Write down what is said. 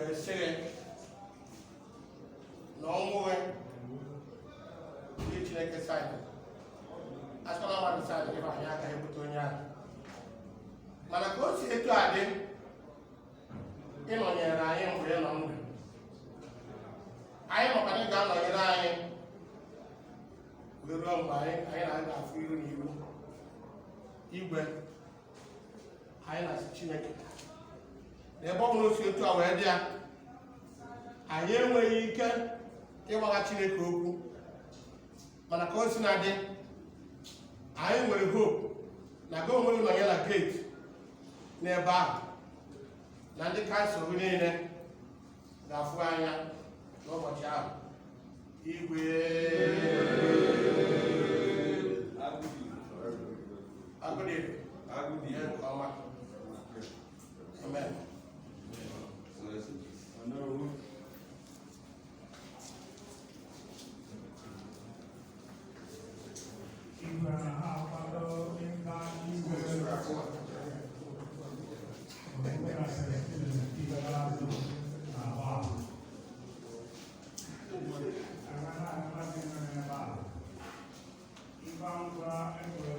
Wee sị gị na ọnwụ gị ndị Chineke saịdị asịkwana mmadụ saịdị gị, anyị agaghị ebute onye ahụ. Mana ka o si etu a dị, ịnọnyere anyị mgbe ị nọ ndụ, anyị makwana ị ga-anọnyere anyị wee ruo mgbe anyị na-aga afụ iru na iru. Igwe, anyị na-asị Chineke na ebe ọ bụla o si etu a wee dị ya, anyị enweghị ike ịgbagha Chineke okwu. Mana ka o si na dị, anyị nwere hope na gị onwe gị nọ ya na gate n'ebe ahụ, na ndị council niile ga-afụ anya n'ụbọchị ahụ. Igwe, agụdị nke ọma. Amen. Onowu. Igwe na-akwado ịba igwe Ogbonna Celestine ikpeazụ na-agba. Agara agara dị nọ n'ebe a. Ngwa ngwa ekwere.